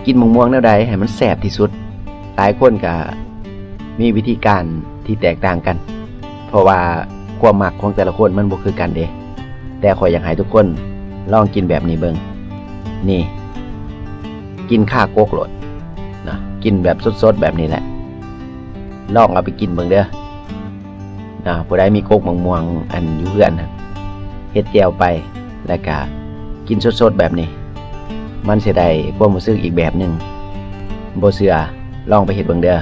ກິນໝາກມ່ວງແນວໃດໃຫ້ມັນແຊບທີ່ສຸດ? ຫຼາຍຄົນກະມີວິທີການທີ່ແຕກຕ່າງກັນ ເພາະວ່າຄວາມມັກຂອງແຕ່ລະຄົນມັນບໍ່ຄືກັນເດ້. ແຕ່ຂ້ອຍຢາກໃຫ້ທຸກຄົນລອງກິນແບບນີ້ເບິ່ງ. ນີ້ ກິນຄາກົກໂລດນະ, ກິນແບບສົດໆແບບນີ້ແຫຼະ. ລອງເອົາໄປກິນເບິ່ງເດີ. ອ່າ ຜູ້ໃດມີກົກໝາກມ່ວງອັນຢູ່ເຮືອນນະ ເຮັດແຈ່ວໄປ ແລ້ວກະກິນສົດໆແບບນີ້ ມັນຊິໄດ້ຄວາມຮູ້ສຶກອີກແບບໜຶ່ງ. ບໍ່ເຊື່ອ ລອງໄປເຮັດເບິ່ງເດີ.